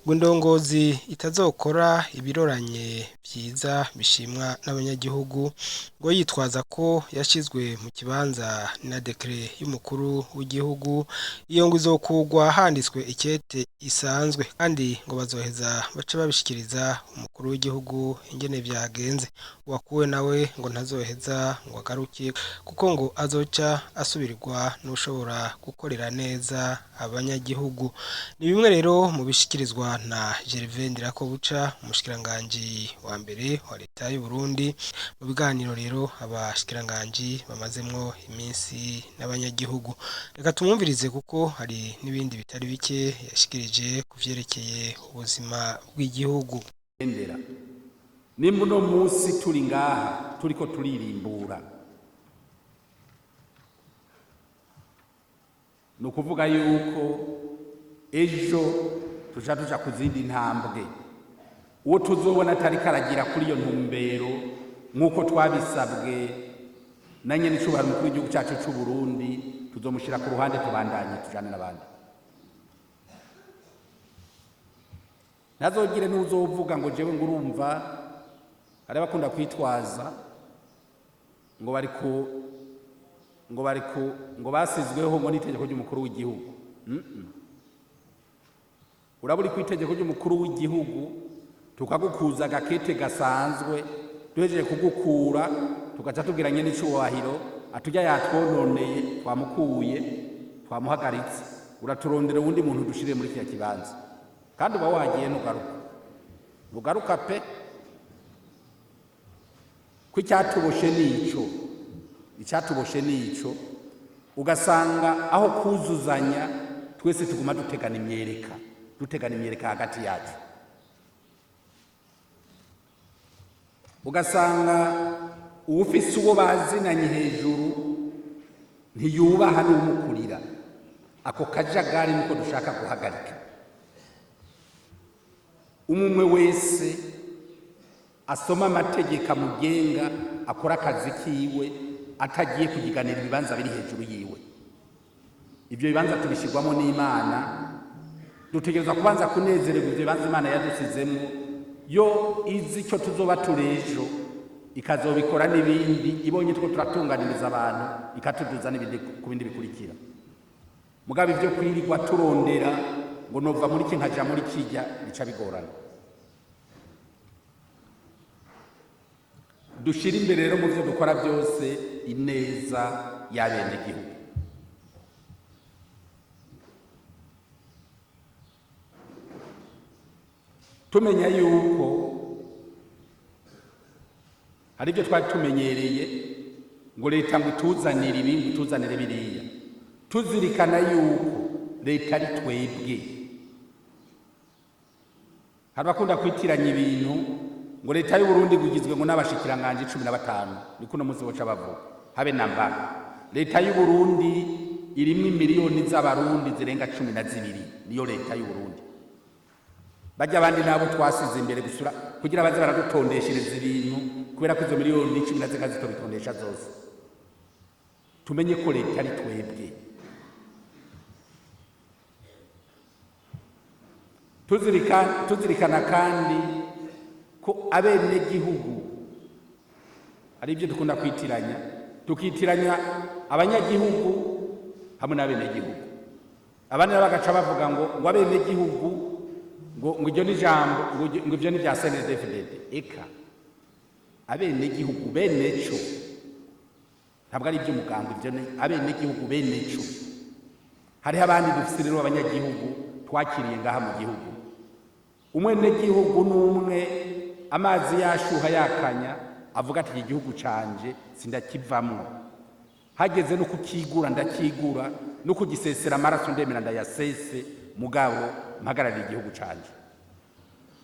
Ngo indongozi itazokora ibiroranye vyiza bishimwa n'abanyagihugu, ngo yitwaza ko yashizwe mu kibanza na décret y'umukuru w'igihugu, iyo ngo izokugwa handitswe ikete isanzwe, kandi ngo bazoheza bace babishikiriza umukuru w'igihugu ingene vyagenze. Uwakuwe nawe ngo ntazoheza ngo agaruke, kuko ngo azoca asubirirwa n'ushobora gukorera neza abanyagihugu. Ni bimwe rero mu bishikirizwa na Gervais Ndirakobuca, umushikiranganji wa mbere wa leta y'u Burundi, mu biganiro rero abashikiranganji bamazemwo iminsi n'abanyagihugu. Reka tumwumvirize, kuko hari n'ibindi bitari bike yashikirije ku vyerekeye ubuzima bw'igihugu. Endera nimba uno munsi turi ngaha turiko turirimbura, ni ukuvuga yuko ejo tuja ku zindi ntambwe. Uwo tuzobona atariko aragira kuri iyo ntumbero nk'uko twabisabwe na nyene icubahiro umukuru w'igihugu cacu c'u Burundi, tuzomushira ku ruhande, tubandanye tujane n'abandi. Ntazogire n'uzovuga ngo jewe ngo urumva hari abakunda kwitwaza ngo bari ku ngo bari ku ngo basizweho ngo n'itegeko ry'umukuru w'igihugu. Urabura ku itegeko ry'umukuru w'igihugu, tukagukuza agakete gasanzwe, duhejeje kugukura tugaca tubwira nyene icubahiro atujya yatwononeye, twamukuye, twamuhagaritse, uraturondera uwundi muntu dushire muri kiriya kibanza. Kandi uba wagiye, ntugaruka, ntugaruka pe. Ko icyatuboshe nico, icyatuboshe nico, ugasanga aho kuzuzanya twese tuguma dutegana imyereka, dutegana imyereka hagati yacu. Ugasanga uwufise uwo bazinanye hejuru ntiyubaha n'umukurira. Ako kajagari niko dushaka guhagarika. Umwe wese asoma amategeko amugenga, akora akazi kiwe atagiye kugiganira ibibanza biri hejuru yiwe. Ibyo bibanza tubishyirwamo n'Imana, dutegerezwa kubanza kunezererwa ibyo bibanza Imana yadusizemo, yo izi icyo tuzoba turejo, ikazobikora n'ibindi ibonye two turatunganiriza abantu, ikatuduza n'ibindi ku bindi bikurikira. Mugabo ibyo kwirirwa turondera ngo nova muri iki nkaja muri kijya, bica bigorana. Dushira imbere rero mu byo dukora byose ineza y'abenegihugu. Tumenya yuko hari ibyo twari tumenyereye ngo leta ngo ituzanire ibi, ngo ituzanire biriya, tuzirikana yuko leta ari twebwe. Hari abakunda kwitiranya ibintu ngo leta y'u Burundi igizwe ngo n'abashikiranganje 15, niko uno munsi boca bavuga. Habe na mba, leta y'u Burundi irimwo miliyoni z'abarundi zirenga 12, niyo leta y'u Burundi. Bajya abandi nabo twasize imbere gusura kugira baze baradutondeshereza ibintu, kubera ko izo miliyoni cumi na zingahe zitobitondesha zose. Tumenye ko leta ari twebwe. Tuzirikana kandi ko abenegihugu ari ibyo dukunda kwitiranya, tukitiranya abanyagihugu hamwe n'abenegihugu. Abandi nabo bagaca bavuga ngo abenegihugu ngo iryo ni ijambo, ngo ivyo ni vya CNDD-FDD. Eka, abenegihugu beneco ntabwo ari iby'umugambi, ivyo ni abenegihugu beneco. Hariho abandi dufise rero abanyagihugu twakiriye ngaha mu gihugu. Umwenegihugu n'umwe amazi yashuha yakanya avuga ati iki gihugu canje sindakivamwo, hageze no kukigura ndakigura, no kugisesera amaraso ndemera ndayasese, mugabo mpagarariye igihugu canje.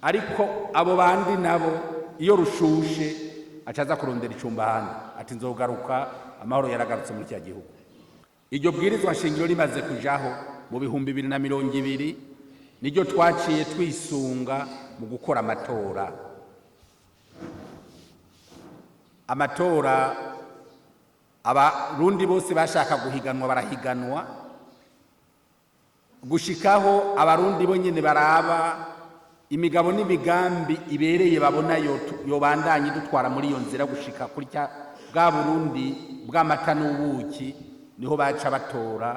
Ariko abo bandi nabo iyo rushushe acaza kurondera icumba ahandi, ati nzogaruka amahoro yaragarutse muri kiriya gihugu. Iryo bwirizwa shingiro rimaze kujaho mu 2020, niryo twaciye twisunga mu gukora amatora. Amatora abarundi bose bashaka guhiganwa barahiganwa, gushikaho abarundi bo nyene baraba Imigabo n'imigambi ibereye babona yobandanye dutwara muri iyo nzira gushika kuri cya bwa Burundi bw'amata n'ubuki, niho baca batora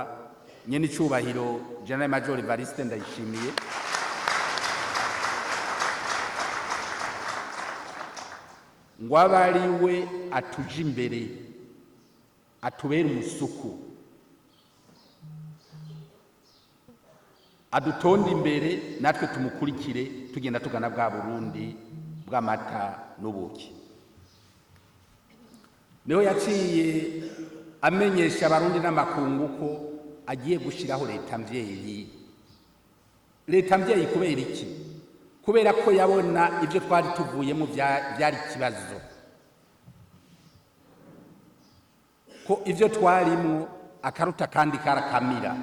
nyene icubahiro Général Major Evariste Ndayishimiye. Ngo abe ari we atuje imbere, atubere umusuku, adutonde imbere, natwe tumukurikire tugenda tugana bwa Burundi bw'amata n'ubuki. Niho yaciye amenyesha Abarundi n'amakungu ko agiye gushyiraho leta mvyeyi. Leta mvyeyi kubera iki? Kubera ko yabona ibyo twari tuvuyemo byari ikibazo, ko ibyo twarimwo akaruta kandi karakamira.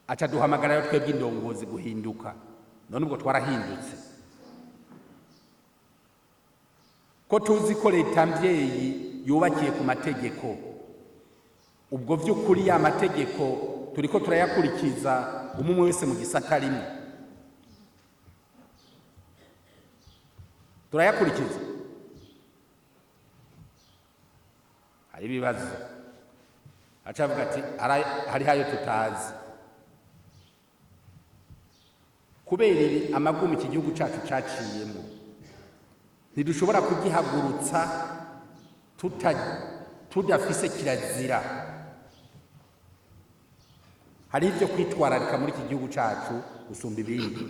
Aca duhamagara rero twebwe indongozi guhinduka. None ubwo twarahindutse, ko tuzi ko leta mvyeyi yubakiye ku mategeko. Ubwo vy'ukuri ya mategeko turiko turayakurikiza, umwe wese mu gisata rimwe turayakurikiza. Hari ibibazo, aca avuga ati hariho ayo tutazi kubera ibi amagumu iki gihugu cacu caciyemo, ntidushobora kugihagurutsa tudafise kirazira. Hari ibyo kwitwararika muri iki gihugu cacu gusumba ibindi,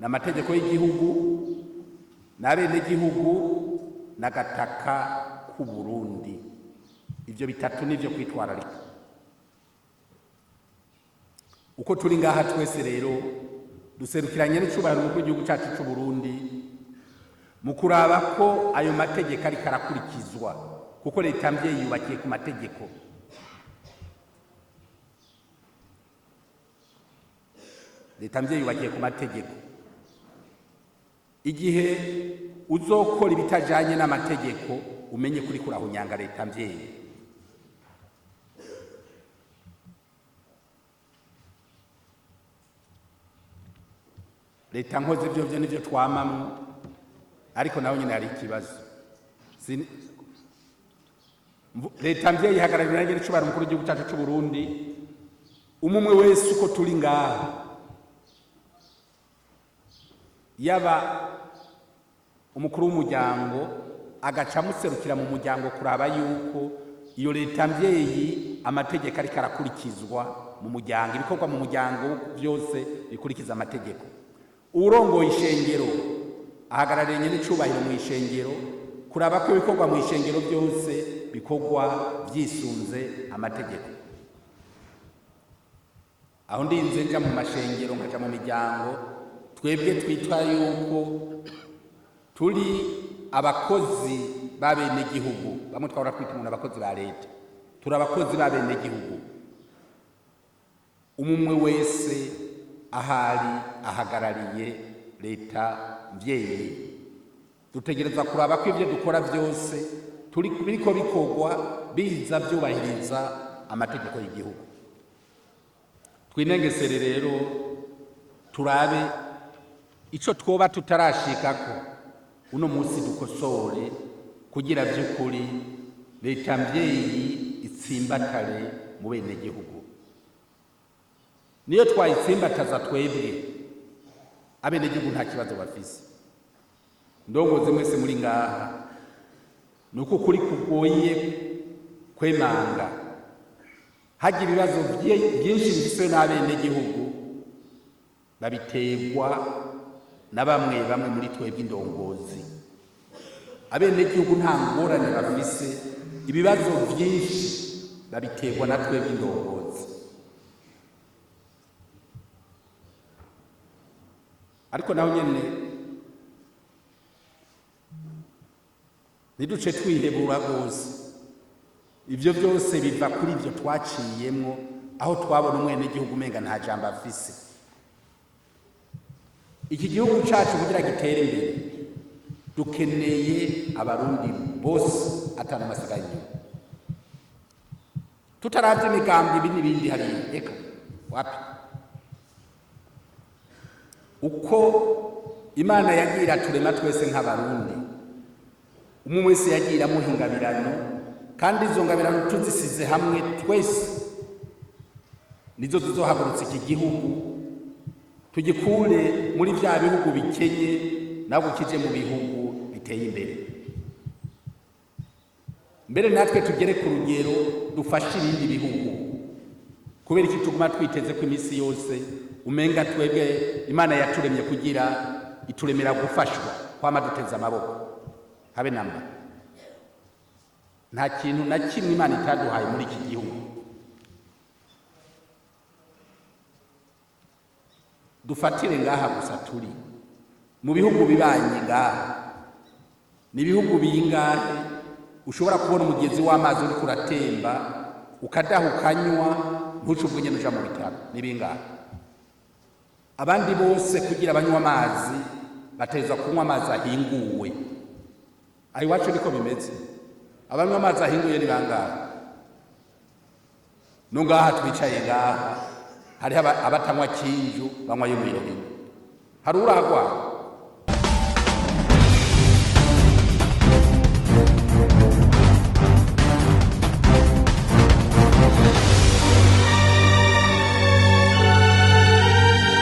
ni amategeko y'igihugu n'abenegihugu n'agataka k'u Burundi. Ibyo bitatu nivyo kwitwararika. Uko turi ngaha twese rero duserukiranye n'icubahiro umukuru w'igihugu cacu c'u Burundi mu kuraba ko ayo mategeko ariko arakurikizwa, kuko leta mvyeyi yubakiye ku mategeko. Leta mvyeyi yubakiye ku mategeko. Igihe uzokora ibitajanye n'amategeko, umenye kuri kurahunyanga leta mvyeyi. Leta nkoze ibyo byo nivyo twamamwo, ariko naho nyine hari ikibazo. Leta mvyeyi ihagarariwe na nyene umukuru w'igihugu cacu c'u Burundi. Umwe wese uko turi ngaha, yaba umukuru w'umuryango agaca amuserukira mu muryango kuraba yuko iyo leta mvyeyi amategeko ariko arakurikizwa mu muryango, ibikorwa mu muryango byose bikurikiza amategeko. Urongoye ishengero ahagarariye nyene icubahiro mu ishengero kuraba ko ibikorwa mu ishengero byose bikorwa vyisunze amategeko. Aho ndinze nja mu mashengero nkaja mu miryango, twebwe twitwa yuko turi abakozi b'abenegihugu, bamwe twahora twita umuntu abakozi ba leta, turi abakozi b'abenegihugu. Umwe wese ahari ahagarariye leta mvyeyi. Dutegerezwa kuraba ko ivyo dukora vyose biriko bikorwa biza vyubahiriza amategeko y'igihugu. Twinengesere rero turabe ico twoba tutarashikako uno munsi, dukosore kugira vy'ukuri leta mvyeyi itsimbatare mu benegihugu. Niyo twayitsimbataza twebwe abenegihugu nta kibazo bafise. Ndongozi mwese muri ngaha, nuko ukuri kugoye kwemanga, hagira ibibazo byinshi bifiswe n'abenegihugu babiterwa na bamwe bamwe muri twebwe indongozi. Abenegihugu nta ngorane bafise, ibibazo byinshi babiterwa na twebwe indongozi. Ariko naho nyene ntiduce twihebura rwose. Ivyo byose biva kuri ivyo twaciyemwo, aho twabona umwenegihugu umenga nta jambo afise. Iki gihugu cacu kugira gitere imbere dukeneye Abarundi bose atanu amasigaye inyuma, tutaravye imigambi ibi n'ibindi hariya, eka wapi. Uko Imana yagiye iraturema twese nk'Abarundi, umwe wese yagiye iramuha ingabirano, kandi izo ngabirano tuzisize hamwe twese nizo zizohagurutsa iki gihugu, tugikure muri vya bihugu bikenye nabwo kije mu bihugu biteye imbere. Mbere natwe tugere ku rugero dufashe ibindi bihugu. Kubera iki tuguma twiteze ko iminsi yose umenga twebwe Imana yaturemye kugira ituremera gufashwa, kwama duteze amaboko? Habe namba. Nta kintu na kimwe Imana itaduhaye muri iki gihugu. Dufatire ngaha gusa, turi mu bihugu bibanye ngaha, ni ibihugu bingahe ushobora kubona umugezi w'amazi uriko uratemba, ukadaha, ukanywa, ntuce ubwo nyene uja mu bitaro? Ni bingahe? Abandi bose kugira banywe amazi bategerezwa kunywa amazi ahinguwe. Aho iwacu niko bimeze. Abanywa amazi ahinguye ni bangahe? No ngaha twicaye ngaha hariho abatanywa kinju, banywa yo mw'irobine. Hari uragwa?